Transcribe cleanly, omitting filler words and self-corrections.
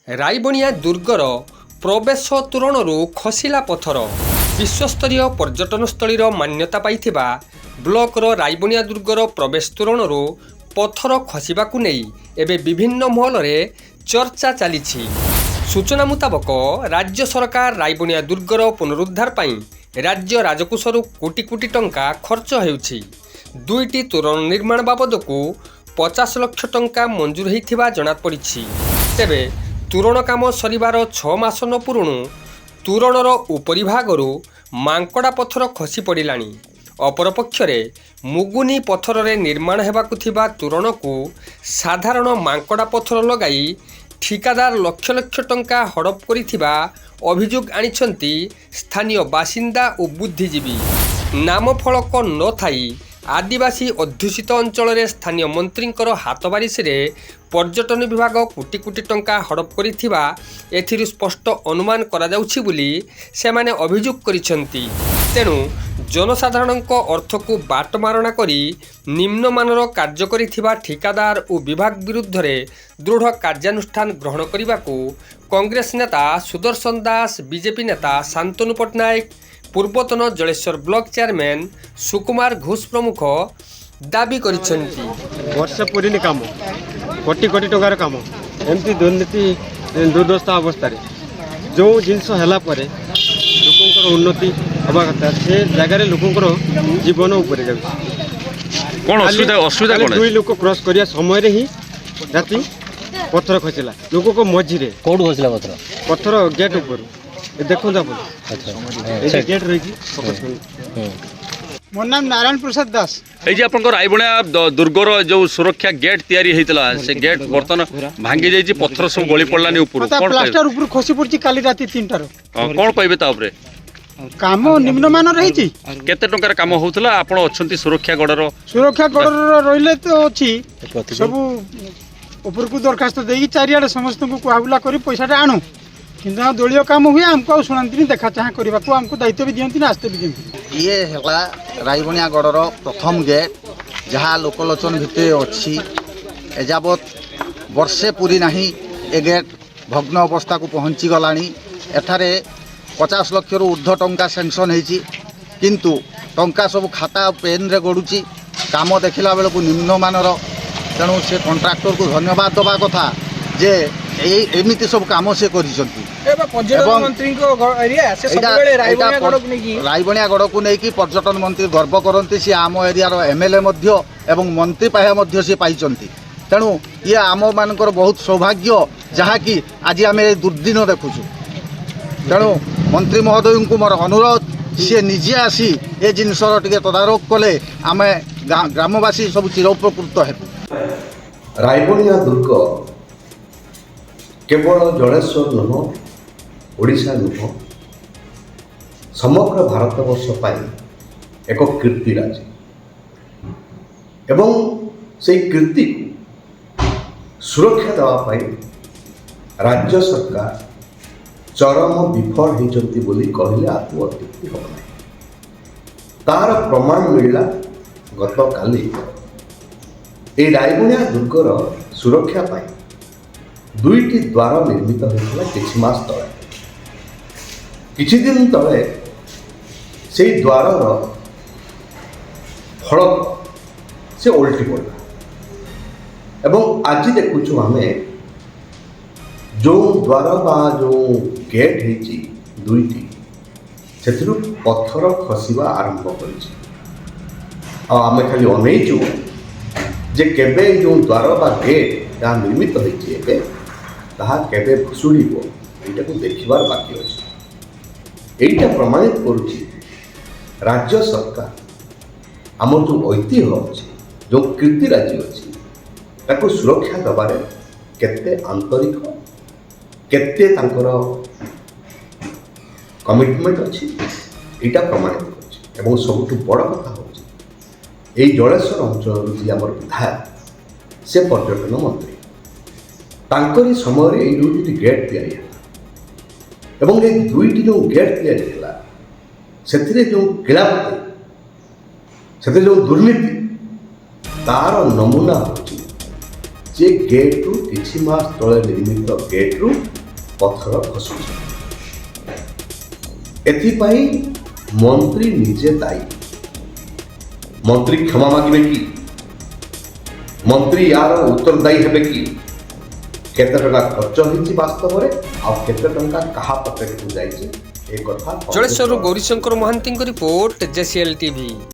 ରାଇବଣିଆ ଦୁର୍ଗର ପ୍ରବେଶ ତୋରଣରୁ ଖସିଲା ପଥର। ବିଶ୍ୱସ୍ତରୀୟ ପର୍ଯ୍ୟଟନସ୍ଥଳୀର ମାନ୍ୟତା ପାଇଥିବା ବ୍ଲକର ରାଇବଣିଆ ଦୁର୍ଗର ପ୍ରବେଶ ତୋରଣରୁ ପଥର ଖସିବାକୁ ନେଇ ଏବେ ବିଭିନ୍ନ ମହଲରେ ଚର୍ଚ୍ଚା ଚାଲିଛି। ସୂଚନା ମୁତାବକ, ରାଜ୍ୟ ସରକାର ରାଇବଣିଆ ଦୁର୍ଗର ପୁନରୁଦ୍ଧାର ପାଇଁ ରାଜ୍ୟ ରାଜକୋଷରୁ କୋଟି କୋଟି ଟଙ୍କା ଖର୍ଚ୍ଚ ହେଉଛି। ଦୁଇଟି ତୋରଣ ନିର୍ମାଣ ବାବଦକୁ 50 ଲକ୍ଷ ଟଙ୍କା ମଞ୍ଜୁର ହୋଇଥିବା ଜଣାପଡ଼ିଛି। ତେବେ ତୋରଣ କାମ ସରିବାର 6 ମାସ ନ ପୂରୁଣୁ ତୋରଣର ଉପରିଭାଗରୁ ମାଙ୍କଡ଼ା ପଥର ଖସି ପଡ଼ିଲାଣି। ଅପରପକ୍ଷରେ ମୁଗୁନି ପଥରରେ ନିର୍ମାଣ ହେବାକୁ ଥିବା ତୋରଣକୁ ସାଧାରଣ ମାଙ୍କଡ଼ା ପଥର ଲଗାଇ ଠିକାଦାର ଲକ୍ଷ ଲକ୍ଷ ଟଙ୍କା ହଡ଼ପ କରିଥିବା ଅଭିଯୋଗ ଆଣିଛନ୍ତି ସ୍ଥାନୀୟ ବାସିନ୍ଦା ଓ ବୁଦ୍ଧିଜୀବୀ। ନାମଫଳକ ନଥାଇ ଆଦିବାସୀ ଅଧ୍ୟୁଷିତ ଅଞ୍ଚଳରେ ସ୍ଥାନୀୟ ମନ୍ତ୍ରୀଙ୍କର ହାତବାରିସିରେ ପର୍ଯ୍ୟଟନ ବିଭାଗ କୋଟି କୋଟି ଟଙ୍କା ହଡ଼ପ କରିଥିବା ଏଥିରୁ ସ୍ପଷ୍ଟ ଅନୁମାନ କରାଯାଉଛି ବୋଲି ସେମାନେ ଅଭିଯୋଗ କରିଛନ୍ତି। ତେଣୁ ଜନସାଧାରଣଙ୍କ ଅର୍ଥକୁ ବାଟମାରଣା କରି ନିମ୍ନମାନର କାର୍ଯ୍ୟ କରିଥିବା ଠିକାଦାର ଓ ବିଭାଗ ବିରୁଦ୍ଧରେ ଦୃଢ଼ କାର୍ଯ୍ୟାନୁଷ୍ଠାନ ଗ୍ରହଣ କରିବାକୁ କଂଗ୍ରେସ ନେତା ସୁଦର୍ଶନ ଦାସ, ବିଜେପି ନେତା ଶାନ୍ତନୁ ପଟ୍ଟନାୟକ, ପୂର୍ବତନ ଜଳେଶ୍ୱର ବ୍ଲକ ଚେୟାରମ୍ୟାନ୍ ସୁକୁମାର ଘୋଷ ପ୍ରମୁଖ ଦାବି କରିଛନ୍ତି। ବର୍ଷେ ପୁରିନି କାମ, କୋଟି କୋଟି ଟଙ୍କାର କାମ। ଏମିତି ଦୁର୍ନୀତି ଦୁର୍ଦ୍ଦଶା ଅବସ୍ଥାରେ ଯେଉଁ ଜିନିଷ ହେଲା ପରେ ଲୋକଙ୍କର ଉନ୍ନତି ହେବା କଥା, ସେ ଜାଗାରେ ଲୋକଙ୍କର ଜୀବନ ଉପରେ ଯାଉଛି। କ'ଣ ଅସୁବିଧା? ଅସୁବିଧା କାଲି କ'ଣ? ଦୁଇ ଲୋକ କ୍ରସ୍ କରିବା ସମୟରେ ହିଁ ରାତି ପଥର ଖସିଲା ଲୋକଙ୍କ ମଝିରେ। କୋଉଠୁ ଖସିଲା ପଥର? ପଥର ଗେଟ୍ ଉପରୁ। ଏ ଦେଖନ୍ତୁ ଆପଣ। ଏଇ ଗେଟ୍ ରହିଛି, ଫୋକସ୍ କରନ୍ତୁ। ମୋ ନାମ ନାରାୟଣ ପ୍ରସାଦ ଦାସ। ଏଇ ଯେ ଆପଣଙ୍କ ରାଇବଣିଆ ଦୁର୍ଗର ଯୋଉ ସୁରକ୍ଷା ଗେଟ୍ ତିଆରି ହେଇଥିଲା, ସେ ଗେଟ୍ ବର୍ତ୍ତମାନ ଭାଙ୍ଗି ଯାଇଛି, ପଥର ସବୁ ଗଳି ପଡିଲାନି ଉପରୁ। ତା କ'ଣ କହିବେ? ପ୍ଲାଷ୍ଟର ଉପରୁ ଖସି ପଡିଛି କାଲି ରାତି 3ଟାରୁ। ହଁ, କ'ଣ କହିବେ ତା ଉପରେ? କାମ ନିମ୍ନମାନର ହେଇଛି। କେତେ ଟଙ୍କାର କାମ ହଉଥିଲା? ଆପଣ ଅଛନ୍ତି ସୁରକ୍ଷା ଗଡ଼ର। ସୁରକ୍ଷା ଗଡ଼ର ରହିଲେ ତ ଅଛି, ସବୁ ଉପରକୁ ଦରଖାସ୍ତ ଦେଇକି ଚାରିଆଡ଼େ ସମସ୍ତଙ୍କୁ କୁହାବୁଲା କରି ପଇସାଟା ଆଣୁ। କିନ୍ତୁ ଆମ ଦଳୀୟ କାମ ହୁଏ, ଆମକୁ ଆଉ ଶୁଣାନ୍ତିନି। ଦେଖା ଚାହାଁ କରିବାକୁ ଆମକୁ ଦାୟିତ୍ୱ ବି ଦିଅନ୍ତିନି, ଆସ୍ତେ ବି ଦିଅନ୍ତିନି। ଇଏ ହେଲା ରାଇବଣିଆ ଗଡ଼ର ପ୍ରଥମ ଗେଟ୍, ଯାହା ଲୋକଲୋଚନ ଭିତରେ ଅଛି। ଏଯାବତ୍ ବର୍ଷେ ପୁରି ନାହିଁ, ଏ ଗେଟ୍ ଭଗ୍ନ ଅବସ୍ଥାକୁ ପହଞ୍ଚିଗଲାଣି। ଏଠାରେ 50 ଲକ୍ଷରୁ ଉର୍ଦ୍ଧ୍ୱ ଟଙ୍କା ସ୍ୟାଙ୍କସନ୍ ହେଇଛି, କିନ୍ତୁ ଟଙ୍କା ସବୁ ଖାତା ପେନ୍ରେ ଗଡ଼ୁଛି। କାମ ଦେଖିଲା ବେଳକୁ ନିମ୍ନମାନର। ତେଣୁ ସେ କଣ୍ଟ୍ରାକ୍ଟରକୁ ଧନ୍ୟବାଦ ଦେବା କଥା ଯେ ଏଇ ଏମିତି ସବୁ କାମ ସେ କରିଛନ୍ତି। ପର୍ଯ୍ୟଟନ ଏବଂ ମନ୍ତ୍ରୀଙ୍କ ଏରିଆ ସେ ଏଇଟା ସବୁବେଳେ ଏଇଟା ରାଇବଣିଆ ଗଡ଼କୁ ନେଇକି ରାଇବଣିଆ ଗଡ଼କୁ ନେଇକି ପର୍ଯ୍ୟଟନ ମନ୍ତ୍ରୀ ଗର୍ବ କରନ୍ତି। ସିଏ ଆମ ଏରିଆର ଏମଏଲଏ ମଧ୍ୟ ଏବଂ ମନ୍ତ୍ରୀ ପାହ୍ୟା ମଧ୍ୟ ସିଏ ପାଇଛନ୍ତି। ତେଣୁ ଇଏ ଆମମାନଙ୍କର ବହୁତ ସୌଭାଗ୍ୟ, ଯାହାକି ଆଜି ଆମେ ଏ ଦୁର୍ଦିନ ଦେଖୁଛୁ। ତେଣୁ ମନ୍ତ୍ରୀ ମହୋଦୟଙ୍କୁ ମୋର ଅନୁରୋଧ, ସିଏ ନିଜେ ଆସି ଏ ଜିନିଷର ଟିକେ ତଦାରଖ କଲେ ଆମେ ଗ୍ରାମବାସୀ ସବୁ ଚିରଉପକୃତ ହେବୁ। ରାଇବଣିଆ ଦୁର୍ଗ କେବଳ ଜଳେଶ୍ୱର ନୁହଁ, ଓଡ଼ିଶା ନୁହଁ, ସମଗ୍ର ଭାରତବର୍ଷ ପାଇଁ ଏକ କୀର୍ତ୍ତିରାଜି ଏବଂ ସେଇ କୀର୍ତ୍ତିକୁ ସୁରକ୍ଷା ଦେବା ପାଇଁ ରାଜ୍ୟ ସରକାର ଚରମ ବିଫଳ ହୋଇଛନ୍ତି ବୋଲି କହିଲେ ଆଦୌ ଅତ୍ୟୁକ୍ତି ହେବ ନାହିଁ। ତାହାର ପ୍ରମାଣ ମିଳିଲା ଗତକାଲି। ଏହି ରାଇବଣିଆ ଦୁର୍ଗର ସୁରକ୍ଷା ପାଇଁ ଦୁଇଟି ଦ୍ୱାର ନିର୍ମିତ ହୋଇଥିଲା କିଛି ମାସ ତଳେ। କିଛି ଦିନ ତଳେ ସେଇ ଦ୍ୱାରର ଫଳକ ସେ ଓଲଟି ପଡ଼ିଲା ଏବଂ ଆଜି ଦେଖୁଛୁ ଆମେ, ଯେଉଁ ଦ୍ୱାର ବା ଯେଉଁ ଗେଟ୍ ହେଇଛି ଦୁଇଟି, ସେଥିରୁ ପଥର ଖସିବା ଆରମ୍ଭ କରିଛି। ଆଉ ଆମେ ଖାଲି ଅନେଇଛୁ ଯେ କେବେ ଏଇ ଯେଉଁ ଦ୍ୱାର ବା ଗେଟ୍ ଯାହା ନିର୍ମିତ ହେଇଛି ଏବେ, ତାହା କେବେ ଭୁଷୁଡ଼ିବ, ଏଇଟାକୁ ଦେଖିବାର ବାକି ଅଛି। ଏଇଟା ପ୍ରମାଣିତ କରୁଛି, ରାଜ୍ୟ ସରକାର ଆମର ଯେଉଁ ଐତିହ୍ୟ ଅଛି, ଯେଉଁ କୀର୍ତ୍ତିରାଜି ଅଛି, ତାକୁ ସୁରକ୍ଷା ଦେବାରେ କେତେ ଆନ୍ତରିକ, କେତେ ତାଙ୍କର କମିଟମେଣ୍ଟ ଅଛି, ଏଇଟା ପ୍ରମାଣିତ କରୁଛି। ଏବଂ ସବୁଠୁ ବଡ଼ କଥା ହେଉଛି, ଏଇ ଜଳେଶ୍ୱର ଅଞ୍ଚଳରୁ ଯିଏ ଆମର ବିଧାୟକ, ସେ ପର୍ଯ୍ୟଟନ ମନ୍ତ୍ରୀ। ତାଙ୍କରି ସମୟରେ ଏଇ ଦୁଇଟି ଗେଟ୍ ତିଆରି ହେଲା ଏବଂ ଏଇ ଦୁଇଟି ଯେଉଁ ଗେଟ୍ ତିଆରି ହେଲା, ସେଥିରେ ଯେଉଁ କିଳାପତି, ସେଥିରେ ଯେଉଁ ଦୁର୍ନୀତି, ତାର ନମୁନା ହେଉଛି ଯେ ଗେଟ୍ରୁ କିଛି ମାସ ତଳେ ନିର୍ମିତ ଗେଟ୍ରୁ ପଥର ଖସୁଛି। ଏଥିପାଇଁ ମନ୍ତ୍ରୀ ନିଜେ ଦାୟୀ। ମନ୍ତ୍ରୀ କ୍ଷମା ମାଗିବେ କି? ମନ୍ତ୍ରୀ ୟାର ଉତ୍ତରଦାୟୀ ହେବେ କି? କେତେ ଟଙ୍କା ଖର୍ଚ୍ଚ ହେଇଛି ବାସ୍ତବରେ ଆଉ କେତେ ଟଙ୍କା କାହା ପକେଟକୁ ଯାଇଛି, ଏ କଥା ଜଳେଶ୍ୱରରୁ ଗୌରୀଶଙ୍କର ମହାନ୍ତିଙ୍କ ରିପୋର୍ଟ, ଜେସିଏଲ୍ ଟିଭି।